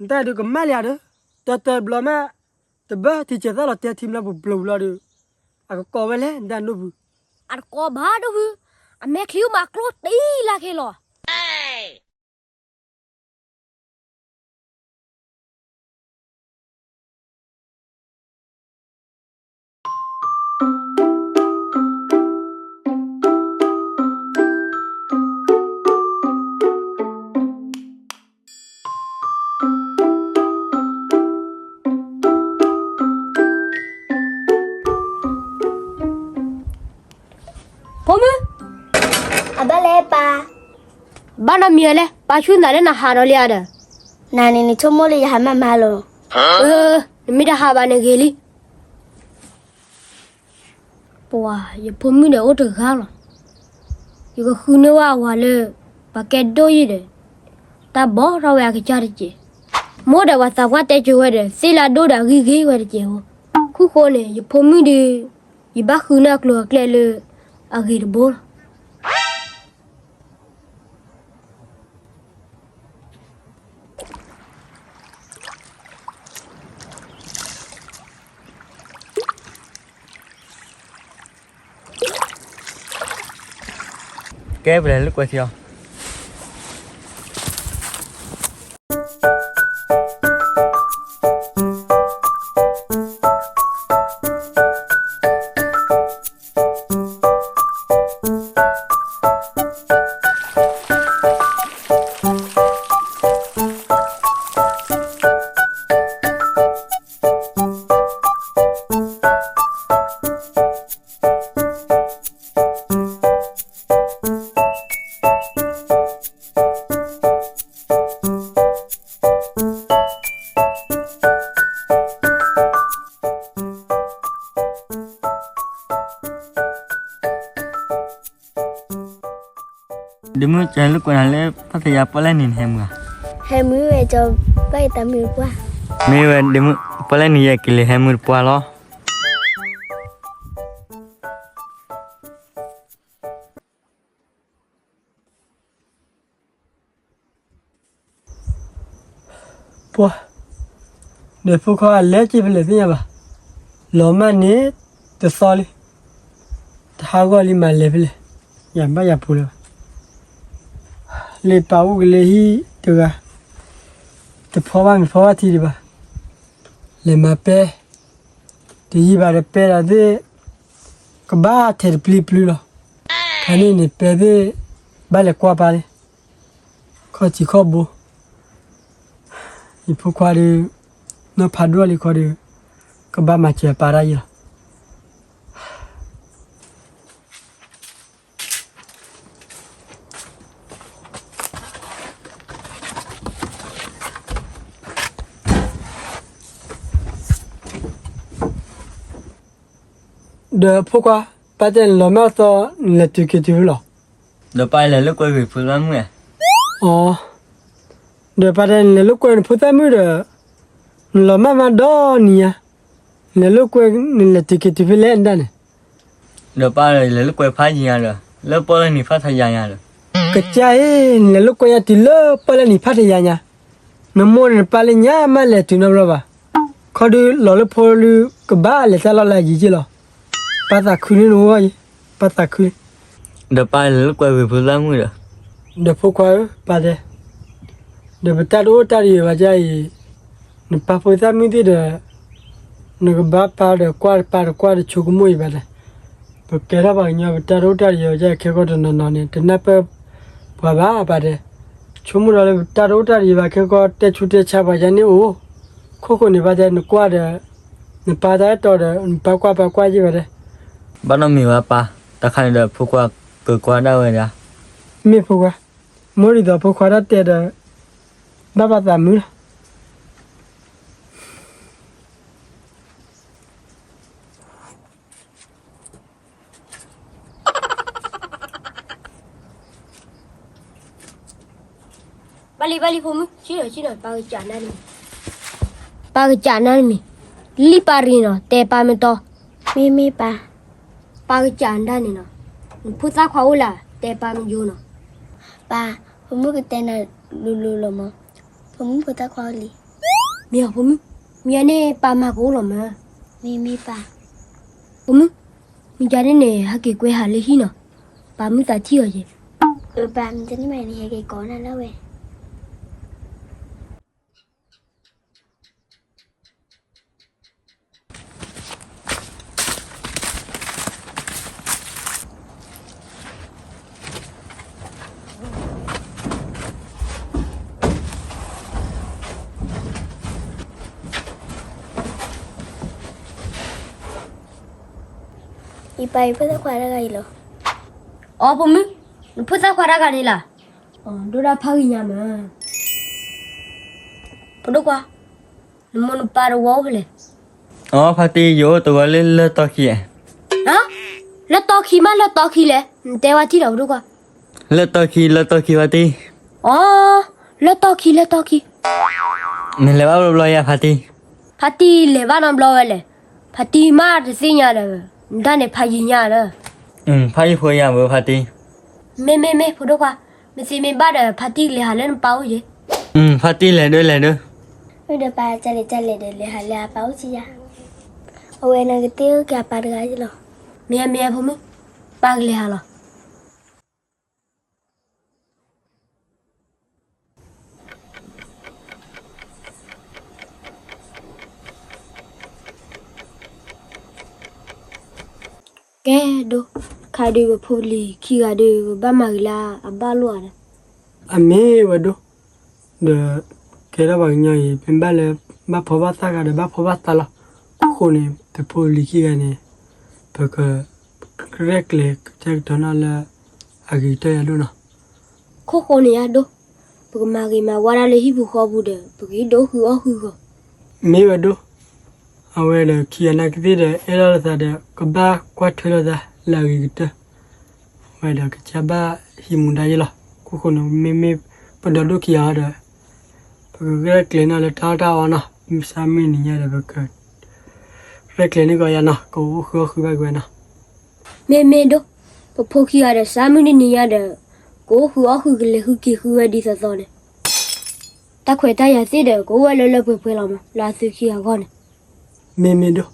နတၢ်ဒုးကမၣ်လံဧါဒီး, တၢ်တဘျီမး, တဘၢထံဆဲးသၣ်လီၤတဲထံမျၢ်ပူၤဘျီဘျီဒီး, အကကိးဝဲလဲၣ် နတၢ်ဒိၣ်ဖု. အတကိးဘၣ်ဒိၣ်ဖု, အမဲာ်ချံမၤကျိတံလၢ်ခဲလီၤ. ဖိမုၣ်, အဘၣ်လဲၣ်ပၢ်. ဘၣ်နီတမံၤလဲၣ်, ပၢ်ဆူၣ်နၤလၢနဟးဒီးလံဧါဒီး. နၤန့ၣ် နဆိကမိၣ်လၢယဟးမးမးလီၤ. အၢ, နမ့ၢ်တဟးဘၣ်န့ၣ်ဂ့ၤလံ. ပှၤ, ယဖိမုၣ်ဒီးအိၣ်တဂၤလီၤ. ယကဃုန့ၢ်ဝဲအဝၤလၢ ပှၤကဲဒိၣ်ယဲဒီး, တၢ်ဘီထီၣ်ဝဲအကစၢ်တက့ၢ်. မိၢ်ဒီးပှၤသးပှၢ်တဲစိၤဝဲဒီး သ့ၣ်လၢအဒိၣ်ဒီးအဂံၢ်ဂ့ၤဝဲတက့ၢ်ဧိၤ. ခိၣ်ဃိန့ၣ် ယဖိမုၣ်ဒီး, ယဘၣ်ဃုန့ၢ်အကျိၤအကျဲလၢ အဂ့ၤတဘိလီၤ. ကဲ ပလဲၤလိာ်ကွဲထံအီၤ. ဒ့မုၣ်, ကဟဲလိာ်ကွဲနၤလၢဖးထယၤ ပီၣ်လဲၣ်နံၤန့ၣ် ဟဲမုာ်ဧါ. ဟဲမုာ်ဝဲကၠီ, ဘၣ်ယတၢ်မုာ်တပှၢ်. မ့ၢ်ဝဲဒ့မုၣ်, ပီၣ်လဲၣ်နံၤယဲၢ်က့ၤလံ ဟဲမုာ်တပှၢ်လီၤ. ပှၤ, ဒီးဖိခွါလဲၤက့ၤဖဲလဲၣ်သ့ၣ်ညါဘၣ်. လီၤမၢ်န့ၣ်တသီလံ. တဟးဂီၤလံမး လဲၤဖဲလဲၣ်, ယၤဘၣ်ယၤပူၤလၢၤဘၣ်. လၢပၢ်အိၣ်ကလၢဟံၣ်တဂၤ, တဖီဘၣ်မ့ၤဖီဘၣ်ထံဒံးဘၣ်. လဲၤမၤပဲ, တယံာ်ဘၣ်ဒီးပဲဒီးသ့ၣ်, ကဘၣ်ထဲးတပျံၤပျုၤလီၤ. ခါန့ၣ်န့ၣ် ပဲသ့ၣ်, ဘၣ်လဲၤကွၢ်ပၢ်လံ. ခီၣ်ထံးခီၣ်ဘိ, ယဖိခွါဒီး, နီၢ်ဖးဒိၣ်လံခီဒီး, ကဘၣ်မၤစၢၤပၢ်တၢ်အံၤလီၤ. ဒီးဖိခွါ, ပၢ်တဲနလီၤမၢ်သီ, နလဲၤတုၤက့ၤတုၤဖဲလဲၣ်. ဒီးပၢ်လဲၤလိာ်ကွဲဂ့ၤဖိသၣ်မုၣ်ဧါ. အိ, ဒီးပၢ်တဲနလဲၤလိာ်ကွဲနဖိသၣ်မုၣ်ဒီး, နလီၤမၢ်မးဒီနံၤညါ, နလဲၤလိာ်ကွဲ, နလဲၤတုၤက့ၤတုၤဖဲလဲၣ်ဒၣ်န့ၣ်. ဒီးပၢ်လဲၤလိာ်ကွဲဖးယံၤညါဒီး, လၢပီၣ်လဲၣ်နံၤဖးထယၤညါဒီး. ကစၢ်အံၤ, နလဲၤလိာ်ကွဲညါတုၤလၢပီၣ်လဲၣ်နံၤဖးထယၤညါ. နမိၢ်န့ၣ်နပၢ်လၢညါမးလဲၤတုၤနီတဘျီဘၣ်. ခီဒုးလီၤလၢဖိလၢ, ကဘၣ်လဲၤတၢ်လီၢ်လၢအယံၤက့လီၤ. ပၢ်သးခုန့ၣ်နဂီၢ်အံၤ, ပၢ်သးခု. ဒီးပၢ်လဲၤလိာ်ကွဲဂ့ၤဖိသၣ်မုၣ်ဒီး. ဒီးဖိခွါဧၢ, ပၢ်တဲ, ဒီးပတၢ်တအိၣ်တၢ်တယၢၤဘၣ်ဒ်အံၤ, နပၢ်ဖိသၣ်မုၣ်သ့ၣ်ဒီး, နကဘၣ်ပၢ်ဒီးကွၢ်တပၢ်တကွၢ်တဆိကမိၣ်အံၤဘၣ်တဲ. ပကဲထီၣ်ပှၤကညီ ပတၢ်တအိၣ်တၢ်တယၢၤဘၣ်ဒ်အံၤ ခဲကီၢ်တနီၤနီၤန့ၣ် တနၢ်ပၢၢ်ပှၤဘၣ်ပၢ်တဲ. ဆိကမိၣ်ဒီးလၢပတၢ်တအိၣ်တၢ်တယၢၤဘၣ် ခဲကီၢ်တဲဆူးတဲဆါပှၤယါန့ၣ်အိၣ်, ခိၣ်ဃိန့ၣ်ပၢ်တဲ နကွၢ်ဒီး, နပၢ်တၢ်အဲၣ်တီဒီး နပၢ်ကွၢ်ပၢ်ကွၢ်ယဲၢ်ဘၣ်တဲ. ဘၣ်နီတမံၤဘၣ်ပၢ်, တၢ်ခါန့ၣ်ဒီးဖိခွါကကွၢ်ဒၣ်ဝဲဒၣ်. မ့ၢ်ဖိခွါ, မိၢ်ဒ်သိးဖိခွါတၢ်တဲဒီး, ဘၣ်ပၢ်သးမုာ်လီၤ. ဘၣ်လံ ဘၣ်လံ ဖိမုၣ်, ဆ့ၣ်နီၤ ဆ့ၣ်နီၤ ပၢ်ကစးနၤတမံၤ, ပၢ်ကစးနၤတမံၤ, လံၣ်ပၢ်ရံနီၤ တဲပၢ်မ့ၢ်တီ, မ့ၢ်မ့ၢ်ပၢ်, ပၢ်ကစးနၤတၢ်န့ၣ်နီၤ, နဖိသၣ်ခွါအိၣ်လၢ် တဲပၢ်မ့ၢ်ယိနီၤ. ပၢ်, ဖိမုၣ်ကတဲနၤလိၤလိၤလီၤမး, ဖိမုၣ်ဖိသၣ်ခွါအိၣ်လံ. မ့ၢ်အီၤဖိမုၣ်, မ့ၢ်ယၤန့ၣ်ပၢ်မၤကအိၣ်လီၤမး. မ့မ့ၢ်ပၢ်. ဖိမုၣ်, မ့ၢ်ယၤန့ၣ်န့ၣ် ဟဲက့ၤကွဲဟးလၢဟံၣ်နီၤ, ပၢ်မုၢ်သးထံၣ်အီၤယဲ. အၢ ပၢ်, မ့ၢ်တန့ၢ်မးန့ၣ် ဟဲက့ၤကိးနၤလၢဝဲ. ယပၢ် ယဖိသၣ်ခွါတဂၤအံၤလီၤ. အိ ဖိမုၣ်, နဖိသၣ်ခွါတဂၤန့ၣ်လီၤ. ဒိၣ်ဒၣ်ဖးဂ့ၤညါမး. ဖိဒိၣ်ခွါ, နမိၢ်နပၢ်တဝီအိၣ်ဖဲလဲၣ်. အိ ဖါတံၢ်, ယအိၣ်တဝီလၢလၢၢ်တီခံ. လၢၢ်တီခံမး လၢၢ်တီခံလဲၣ်, နတဲဝဲထံၣ်ဒီး ဖိဒိၣ်ခွါ. လၢၢ်တီခံ, လၢၢ်တီခံ ဖါတံၢ်. အိ လၢၢ်တီခံ, လၢၢ်တီခံ. နလဲၤဘၣ်ဘျီဘျီယၤ ဖါတံၢ်. ဖါတံၢ်လဲၤဘၣ်နီတဘျီဝဲလဲၣ်, ဖါတံၢ်မးတသ့ၣ်ညါဒီး, နတၢ်န့ၣ်ဖးယံၤညါဒီး. ဖးယံၤဖိယၤမး ဖါတံၢ်. မ့မ့ၢ်မ့ၢ် ဖိဒိၣ်ခွါ, မ့ၢ်သ့မ့ၢ်ဘၣ်ဒီး ဖါတံၢ်လဲၤဟးလၢနပၢ်အိၣ်ယဲ. ဖါတံၢ်လဲၤဒၢလဲၤဒၢ. မ့ၢ်ဒီးပၢ် ကလဲၤကလဲၤဒီး လဲၤဟးလၢအပၢ်အိၣ်ကယၤ. အဝဲန့ၣ်ကသ့ၣ်ကပၢ်တဂၤလီၤ. မ့ၢ်ဧါ မ့ၢ်ဧါ ဖိမုၣ်, ပၢ်ကလဲၤဟးလီၤ. ကဲဒိ, ခါဒုးပဖိပလံၤခံဂၤဒီး ပဘၣ်မၤဂ့ၤလၢအဘၣ်လိာ်ဧါဒီး. အမ့ၢ်ဝဲဒိ, ဒီးကဲထီၣ်ပှၤကညီအံၤ မ့ၢ်ဘၣ်လၢ ဘၣ်ဖီဘၣ်သၣ်ဂၤဒီး ဘၣ်ဖီဘၣ်သၣ်လီၤ. အဃိန့ၣ် ပဖိပလံၤခံဂၤန့ၣ် ပကရဲၣ်ကျဲၤကတဲာ်ကတီၤနီၣ်လၢအဂ့ၤကတၢၢ်ယၤဒိၣ်နီၤ. ခိၣ်ဃိန့ၣ်ယၤဒိၣ်, ပကမၤဂ့ၤမၤဝါဒၣ်လၢဟံၣ်ပူၤဃီပူၤဒီး ပကဟံးဒိၣ်ဃုာ်အီၣ်ဃုာ်ဂီၢ်. မ့ၢ်ဝဲဒိၣ်, အဝဲဒီးခံဂၤနာ်က့သ့ၣ်ဒီး အဲၣ်လီၤလိာ်သးဒီး ကဘၣ်ကွၢ်ထွဲလိာ်သးလၢအဂ့ၤကတၢၢ်. အဝဲဒီးကစၢ်ဘၣ်ဟံးမူဒါယဲလီၤ. ခိၣ်ဃိန့ၣ် မ့မ့ၢ်ပဒီဒိၣ်ခံဂၤဒီး ပကရဲၣ်ကျဲၤနီၣ်လၢတၢ်အီၣ်တၢ်အီနီၤ, မုၢ်ဆါမုၢ်နံၤညါဒီး ပက ရဲၣ်ကျဲၤန့ၢ်ကီးယၤနီၤ, ကအိၣ်ဃုာ်အီၣ်ဃုာ်ဘၣ်က့ၤဝဲနီၤ. မ့မ့ၢ်ဒိၣ်, ပဖိခံဂၤဒီး ဆါမုၢ်တနံၤညါဒီး ကအိၣ်ဃုာ်အီၣ်ဃုာ်ကလဲၤဃုာ်က့ၤဃုာ်ဝဲဒ်သိးသိးန့ၣ်, တၢ်ခွဲးတၢ်ယာ်သ့ၣ်ဒီး ကအိၣ်ဝဲလၢလၢပှဲၤပှဲၤလီၤမး လၢအသုခံဂၤအဂီၢ်န့ၣ်. မ့မ့ၢ်ဒိၣ်.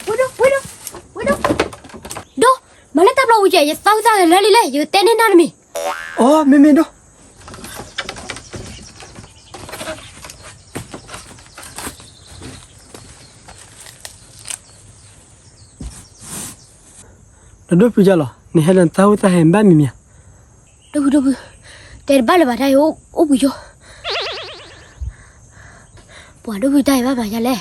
ဝဲဒိၣ်, ဝဲဒိၣ်, ဝဲဒိၣ်, ဒိၣ်, မၤလၢတၢ်ဘျီဝံၤကဲ ယသးဝံၣ်သးဂဲၤလၢာ်လံလဲၣ်, ယကတဲန့ၢ်နၤတမံၤ. အိ မ့မ့ၢ်ဒိၣ်. နဒိၣ်ဖုကလီၤ, နဟဲဒီးနသးဟူသးဟဲဘၣ်မံၤမံၤဧါ. ဒိၣ်ဖု, ဒိၣ်ဖု, တဲတဘၣ်လၢၤဘၣ် တၢ်အံၤအိၣ်ဘှံးယိာ်. ပှၤဒိၣ်ဖု တၢ်အံၤဘၣ်မၤဒ်လဲၣ်.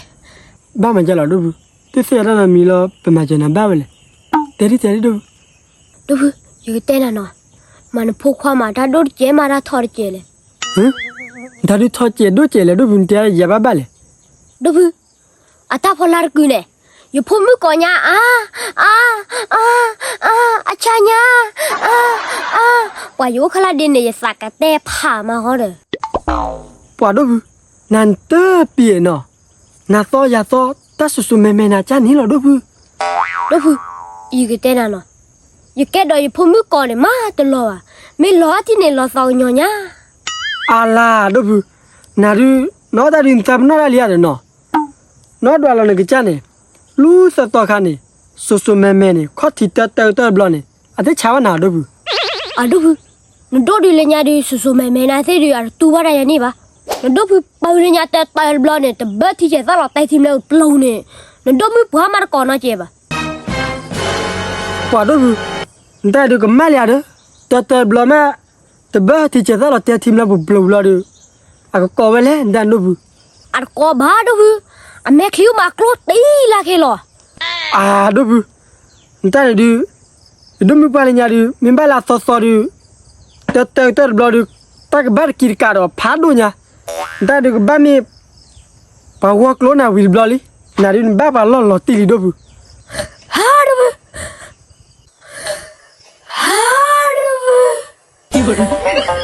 ဘၣ်မၤဒ်လဲၣ်ဒိၣ်ဖု, တသ့ၣ်ညါတၢ်နီတမံၤလၢ ပမၤစၢၤနၤဘၣ်ဝဲလဲၣ်. တဲဒ်တဲဒ်ဒိၣ်ဖု. ဒိၣ်ဖု, ယကတဲနၤနီၤ, မၤနဖိခွါမး တၢ်ဒိၣ်တကဲးမး တၢ်ထီတကဲးလဲၣ်. တၢ်ဒုးထီကဲးဒိၣ်ကဲးလဲၣ်ဒိၣ်ဖု နတဲယၤဘၣ်ဘၣ်လဲၣ်. ဒိၣ်ဖု, အတၢ်ဖီလာ်တကုာ်န့ၣ်, ယဖိမုၣ်ကိးညါ အါ, အါ, အါ, အါ, အဆါညါ, အါ, အါ, ပှၤယအိၣ်ခီၣ်လၢဒ့န့ၣ် ယသးကတဲဖးမးဟီဒီး. ပှၤဒိၣ်ဖု, နၤနတပျဲၤနီၤ, နၤသီယၤသီ, တၢ်စိၤစိၤမဲၤမဲၤနၤကၢ်န့ၣ်လီၤဒိၣ်ဖု. ဒိၣ်ဖု, ယကတဲနၤနီၤ, ယကဲဒီးယဖိမုၣ်ကိးန့ၣ် မၤတလီၤဘၣ်, မ့ၢ်လီၤအါထံၣ်န့ၣ် လီၤသီကညီၤညါ. အလၤဒိၣ်ဖု, နၤဒုး, နအီၣ်တၢ်ဒုးနသးပနီၣ်တၢ်လံဧါဒီးနီၤ. နအီၣ်ဒွးလီၤနကစၢ်န့ၣ်, လူသၢသီခါန့ၣ်, စိၤစိၤမဲၤမဲၤန့ၣ် ခီၣ်ထံးတၢတၢတၢတဘျီန့ၣ်, အသ့ၣ်ဆါဘၣ်နၤဒိၣ်ဖု. အဒိၣ်ဖု, နဒိၣ်ဒုးလၢညါဒုး စိၤစိၤမဲၤမဲၤနၤသ့ၣ်ဒုး အတတူၢ်ဘၣ်တၢ်ယၤန့ၣ်ဘၣ်. နဒိၣ်ဖုပာ်ဝံၤလၢညါတၢတၢတဘျီန့ၣ် တဘၢထံကဲၤသၣ်လီၤတဲထံမျၢ်ပျိၤန့ၣ်, နဒိၣ်မုၣ်ပှၤမးတကိးနီတကဲးဘၣ်. ပှၤဒိၣ်ဖု, နတၢ်ဒုးကမၣ်လံဧါဒီး, တၢတၢတဘျီမး, တဘၢထံကဲၤသၣ်လီၤတဲထံမျၢ်ပူၤပျိၤဘျီဒီး, အကကိးဝဲလဲၣ် နတၢ်ဒိၣ်ဖု. အတကိးဘၣ်ဒိၣ်ဖု, အမဲာ်ချံအိၣ်မးကျိတံလၢ်ခဲလီၤ. အဒိၣ်ဖု, နတၢ်န့ၣ်ဒုး, ယဒိၣ်မုၣ်ပှၢ်လၢညါဒုး မ့ၢ်ဘၣ်လၢအသီသီဒုး, တၢတၢတၢတဘျီဒုး, တၢ်ကဘၣ်တကံၤတကးဒီးဖးဒိၣ်ညါ. နတၢ်ဒုးကဘၣ်မ့ၢ် ပှၤဂီၢ်ကျိနၤဝံၤတဘျီလံ, နၤဒုးနဘၣ်ပှၤလီၢ်လီၤတံၢ်လံဒိၣ်ဖု, ဟါဒိၣ်ဖု, ဟါဒိၣ်ဖု,